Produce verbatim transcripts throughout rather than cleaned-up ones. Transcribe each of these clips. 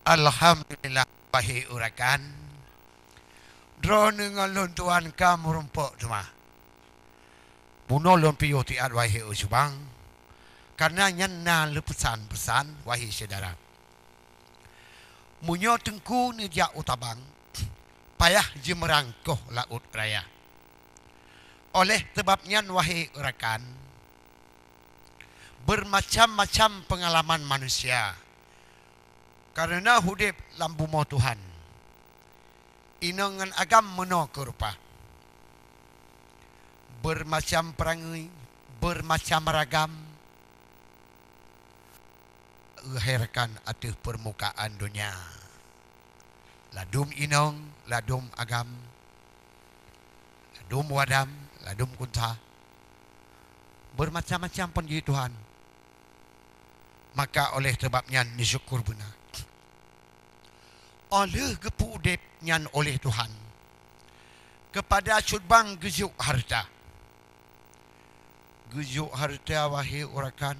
Alhamdulillah, wahé urakan. Droeneuh ngon lôn tuan ka meurumpok teuma. Bunoe lôn piôh tiat wahé usubang, kareuna nyan na leupeusan-peusan, wahé syedara. Meunyoe teungku neujak u tabang, payah jimeurang koh laôt raya. Oleh sabab nyan, wahé urakan, beurmacam-macam peungalaman manusia kareuna udeb lam bumoe Tuhan. Inong ngon agam meunoe keu rupa. Beurmacam peurangui, beurmacam ragam, geuheureukan ateueh peurmukaan donya. Ladum inong, ladum agam, ladum wadam, ladum kunta. Beurmacam-macam pon jih Tuhan. Maka oleh sabab nyan neusyukur beuna. Óh lheueh geupeu udeb nyan oleh Tuhan, keupada cut bang geujok hareuta. Geujok hareuta, wahé urakan,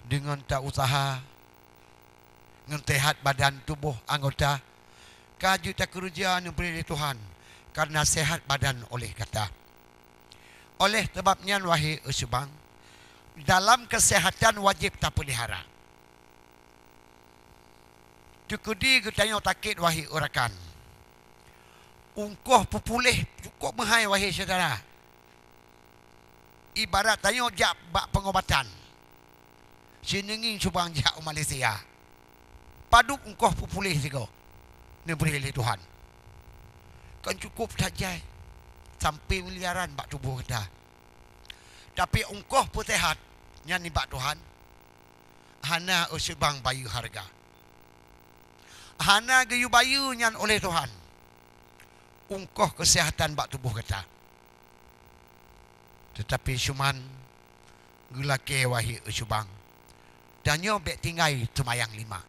deungon ta-useuha, ngon seuhat badan tuboh anggota, ka jeuet takeureuja neubri lé Tuhan, kareuna seuhat badan oleh gata. Oleh sabab nyan, wahé usubang, dalam keuseuhatan wajéb tapeulihara. Teukeudi geutanyoe sakét, wahé urakan, ungkoh peupuléh cukôp meuhai, wahé syedara. Ibarat tanyoe jak bak peungobatan, sineungieng subang jak u Malaysia, padub ungkoh peupuléh sigoe neubri lé Tuhan. Kon cukôp that jai sampoe miliaran bak tuboh gata. Tapi ungkoh peuseuhat nyan nibak Tuhan, hana usubang bayeue hareuga. Hana geuyue bayeue nyan oleh Tuhan, ungkoh keuseuhatan bak tuboh gata. Teutapi cuman geulakée, wahé usubang, tanyoe bék tinggai teumayang lima.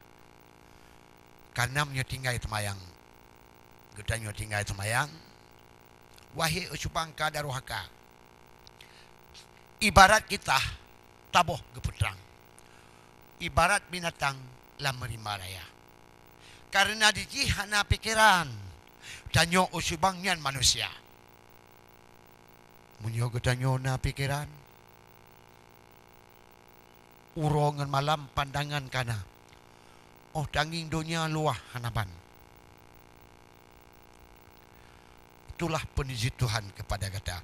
Kareuna meunyoe tinggai teumayang, geutanyoe tinggai teumayang, wahé usubang, ka darohaka. Ibarat kitah taboh geupeutrang, ibarat binatang lam rima raya. Kareuna di jih hana pikeran, tanyoe usubang nyan manusia. Meunyoe geutanyoe na pikeran, uroe ngon malam pandangan ka na, óh tangieng donya luwah hana ban. Itulah peuneujeut Tuhan keupada gata.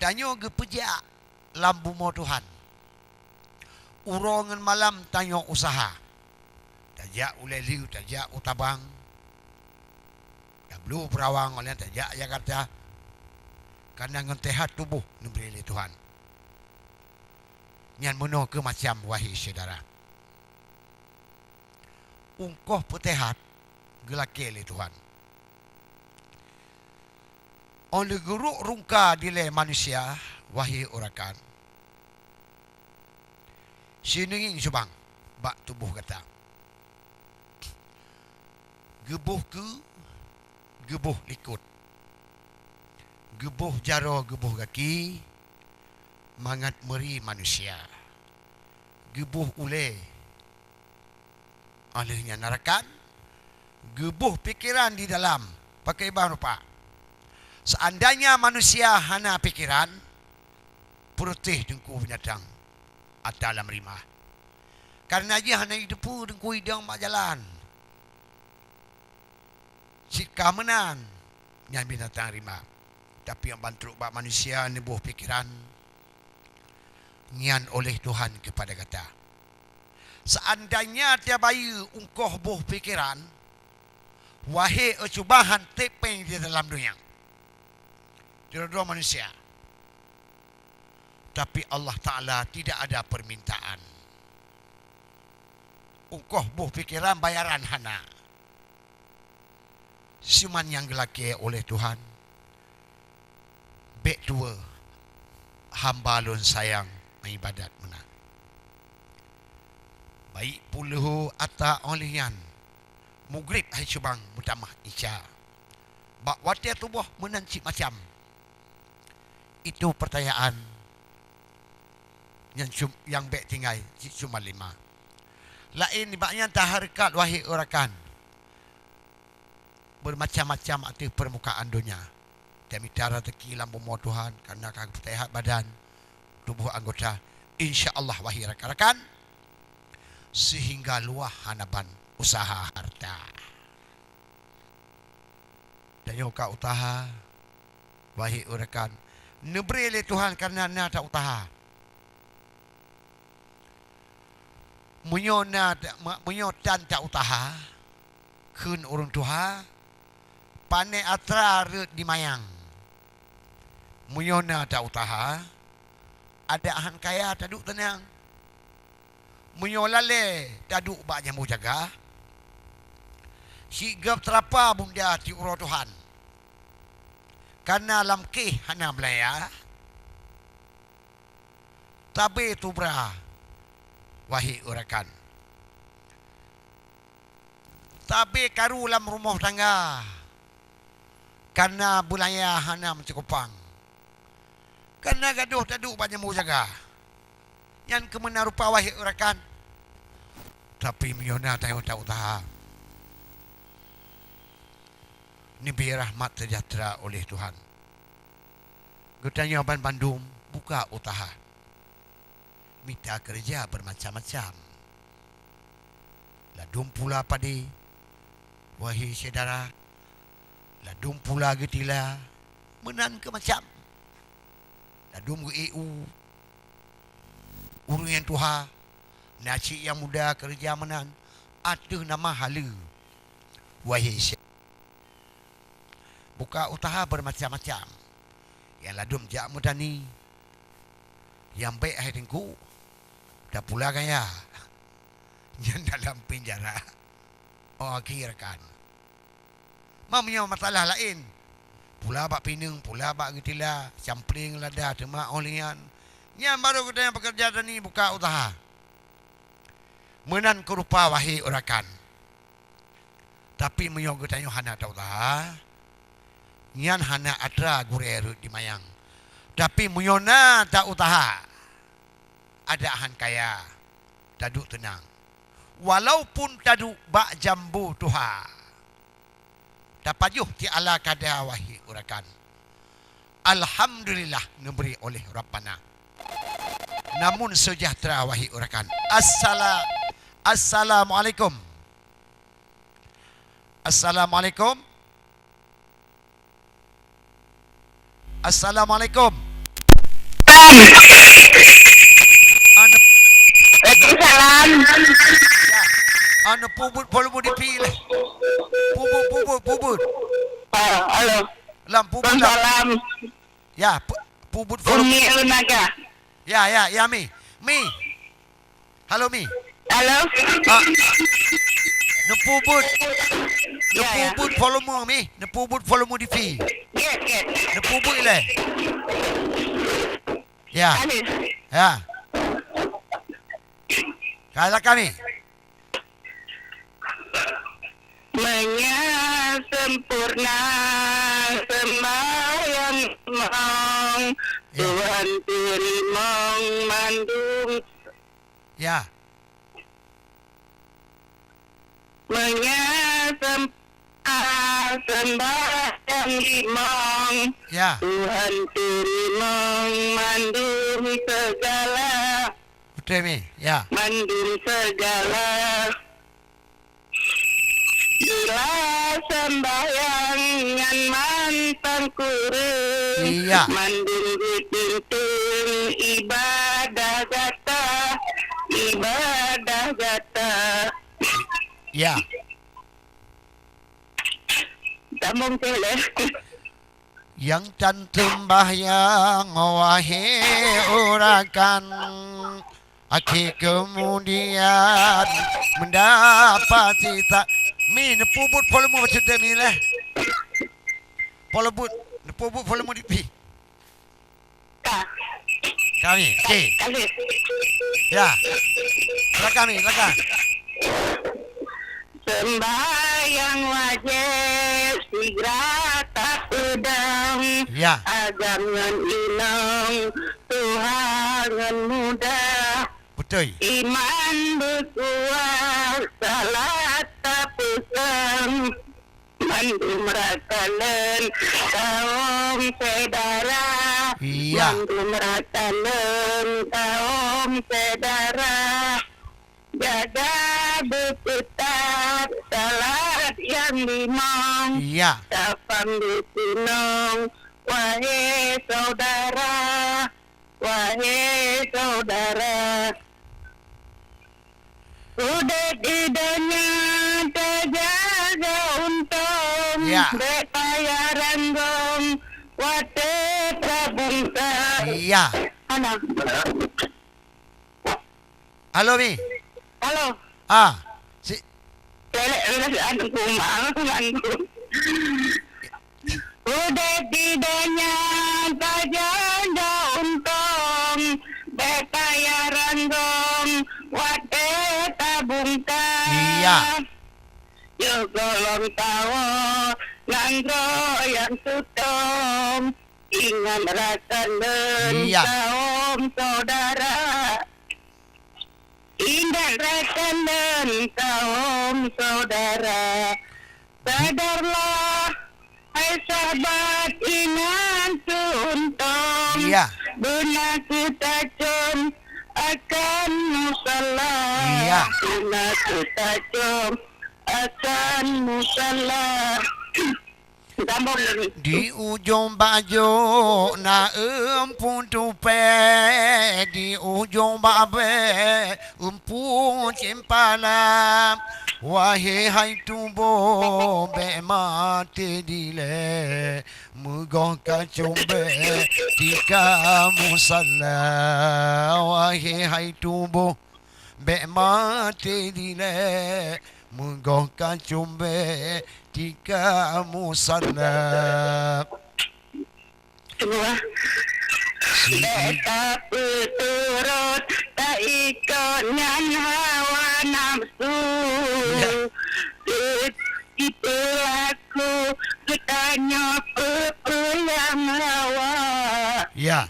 Tanyoe geupeujak lam bumoe Tuhan. Uroe ngon malam tanyoe useuha. Tajak u Lheueh, tajak u Tabang, tabloe Peurawang, óh lheueh nyan tajak Jakarta. Kareuna ngon seuhat tuboh neubri lé Tuhan. Nyan meunoe keuh macam, wahé syedara. Ungkoh peuseuhat geulakée lé Tuhan. Óh lheueh geurok rungka dilée manusia, wahé urakan, sineungieng subang bak tuboh gata. Geuboh keue, geuboh likot, geuboh jaroe, geuboh gaki, mangat meuri manusia. Geuboh ulée, óh lheueh nyan rakan, geuboh pikeran di dalam, pakriban rupa. Seandainya manusia hana pikeran, peureuteh teungku binatang ata lam rima. Kareuna jih hana jiteupeue teungku idong bak jalan. Cit ka meunan, nyan binatang rima. Tapi nyang ban trok bak manusia neuboh pikeran, nyan oleh Tuhan keupada gata. Seandainya tabayeue ungkoh boh pikeran, wahé usubang, han treb péng di dalam donya. Droe-droe manusia. Tapi Allah Taala tidak ada permintaan. Ungkoh boh pikeran bayaran hana. Cuman nyang geulakée oleh Tuhan, "Bék tuwoe, hamba Lôn sayang meuibadat meunan." Baik peulehu ata óh lheueh nyan, mugrib hai cubang meutamah isya. Bak watée tuboh meunan cit macam. Itu peurtanyaan nyang cum-, nyang bék tinggai cit cuma lima. Laén nibak nyan tahareukat, wahé rakan, beumacam-macam ateueh peurmukaan donya. Tamita raseuki lam bumoe Tuhan, kareuna ka geupeuséhat badan, tuboh anggota. Insya Allah, wahé rakan-rakan, seuhingga luwah hana ban useuha hareuta. Tanyoe ka useuha, wahé rakan, neubri lé Tuhan kareuna na ta-useuha. Meunyoe na, meunyoe tan ta-useuha, kheun ureuëng tuha, pané atra rhot di mayang. Meunyoe na ta-useuha, adak han kaya taduek teunang. Meunyoe lalée taduek bak jambo jaga, cit gob teurapa bunda di uroe Tuhan. Kareuna lam kéh hana meulaya, tabé tubra, wahé rakan. Tabé karu lam rumoh tangga, kareuna beulaya hana meucukupang. Kareuna gadôh taduek bak jambo jaga, nyan keuh meunan rupa, wahé rakan. Tapi meunyoe na tanyoe ta-useuha, neubri rahmat seujahteura oleh Tuhan. Geutanyoe banmandum buka useuha, mita keureuja beumacam-macam. Ladôm pula padé, wahé syedara, ladôm pula geutila, meunan keuh macam. Ladôm geu-ék u ureuëng nyang tuha, na cit nyang muda keureuja meunan ateueh nama haleue, wahé syedara. Buka useuha beumacam-macam. Nyang ladôm jak meutani, nyang bék hai teungku, tapula gaya, nyan dalam penjara. Oh, akhé rakan. Ma meunyoe masalah laén, pula bak pineung, pula bak geutila, campling lada, teuma óh lheueh nyan, nyan barô geutanyoe peukeureuja tani buka useuha. Meunan keuh rupa, wahé rakan. Tapi meunyoe geutanyoe hana ta-useuha, nyan hana atra gurée rhot di mayang. Tapi meunyoe na ta-useuha, adak han kaya, taduek teunang. Walaupun taduek bak jambo tuha, tapajoh tiala kada, wahé rakan. Alhamdulillah, neubri oleh Rabbana. Namun seujahteura, wahé rakan. Assala-, Assalamualaikum. Assalamualaikum. Assalamualaikum. Anu, Waalaikumsalam. Ya. Anu, peubuet volume TV leh. Peubuet, peubuet, peubuet. Ah, halo. Lam, peubuet lam. Waalaikumsalam. Ya, pu-, peubuet volume. Umi Lunaga. Ya, ya, ya, Mi. Mi. Halo, Mi. Halo. Ah. Neupeubuet. Ya, ya. Neupeubuet volume, Mi. Neupeubuet volume TV. Yes, yes. Neupeubuet ilée. Ya. Halo. Ya. Ka, silakan, Mi. Meunyo sempurna sembahyang mong, ya, Tuhan teurimong mandum. Ya. Meunyo sempurna sembahyang limong, ya, Tuhan teurimong mandum segala. Beutôi, Mi. Ya. Mandum segala. Bila sembahyang nyan mantong kureueng, iya, mandum geutinteung ibadah gata, ibadah gata. Ya. Sambung cit lé. Nyang tan seumbahyang, wahé urakan, akhé keumudian meudapati ta-, Mi, neupeubuet volume bacut deh, Mi, leh. Peubuet, neupeubuet volume di pi. Ka. Ka, Mi, oke. Ka lheueh. Ya. Silakan, Mi, silakan. Sembahyang wajéb sigra tapeudong. Ya. Agam ngon inong, tuha ngon muda. Beutôi. Iman beukuat, salat tapeuseung, mandum rakan lôn kawöm syedara. Iya. Mandum rakan lôn kawöm syedara. Jaga beukeutat salat nyang limong. Iya. Tapang disinan, wahé syedara. Wahé syedara, udép di donya tajaga untông, ya, bék payah ranggông watée tabungka. Iya. Hana. Halo, Mi. Halo. Ah, si Lelek, lelek, anu, mak, anu. Udép di donya tajak untông, bék payah ranggông watée tabungka. Iya. Yôh gohlom tawoe nanggroe nyang tutông, ingat rakan lôn, iya, kawöm syedara. Ingat rakan lôn kawöm syedara, sadarlah, hai sahabat, ingat keu untông. Iya. Beuna keu tacöm akan musalla. Iya. Beuna keu tacöm akan musalla. Sambông lagi. Di ujông bajôk na eumpung tupée, di ujông babée eumpung ceumpala. Wahé hai tuboh, bék maté dilée, meugoh ka cumbée tika musalla. Wahé hai tuboh, bék maté dilée, meugoh ka cumbée tika musalla. Sebuah. Bék tapeuturot taikot ngon hawa nafsu. Ya. Tipeulaku geutanyoe peue-peue nyang hawa. Ya.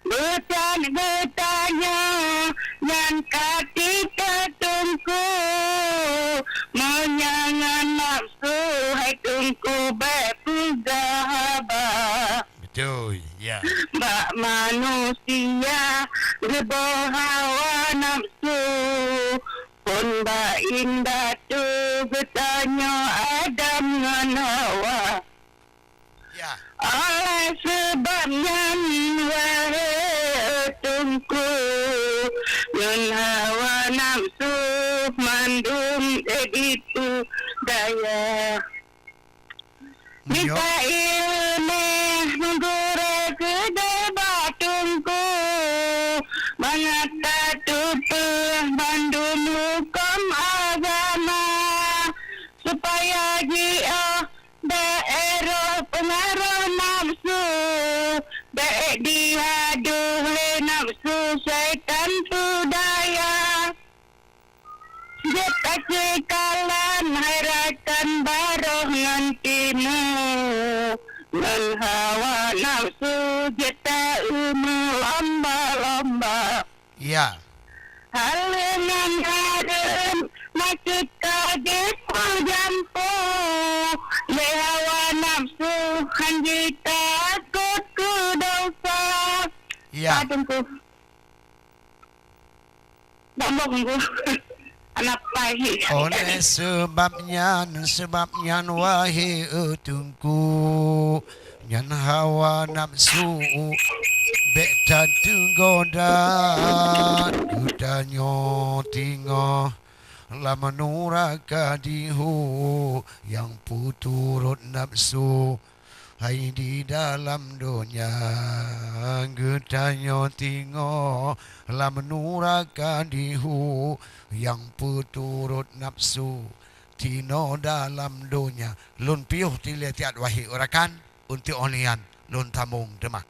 Beutan geutanyoe nyan ka teuka Teungku, meunyoe ngon nafsu hai Teungku bék peugah haba. Beutôi, ya. Bak manusia geuboh hawa nafsu, phon bak indatu geutanyoe Adam ngon Hawa. Ya. Oleh sebab nyan, wahé Teungku, ngon hawa nafsu mandum ék dipeudaya. Meunyoe mita ileumèe meugurée keudeh bak Teungku, mangat tateupeue mandum huköm agama, supaya jiôh bék ék rôh peungaroh nafsu, bék ék diadoh lé nafsu syaitan peudaya. Jeuet taceukala hai rakan baroh ngon timu, ngon hawa nafsu jeuet ta-eu meulomba-lomba. Ya. Haleue ngon hareuem maksud ka jipeujampôh lé hawa nafsu, hana jitakot keu desya. Ya. Ka, Teungku. Sambông, Teungku. Hana pai. Oleh sebab nyan, sebab nyan, wahé Teungku, nyan hawa nafsu bék tateugoda. Geutanyoe teungoh lam nuraka dihu nyang peuturot nafsu. Hai di dalam donya, geutanyoe teungoh lam nuraka dihu nyang peuturot nafsu. Tinoe dalam donya, lôn piôh tilée siat, wahé rakan, untuk óh lheueh nyan lôn sambông teuma.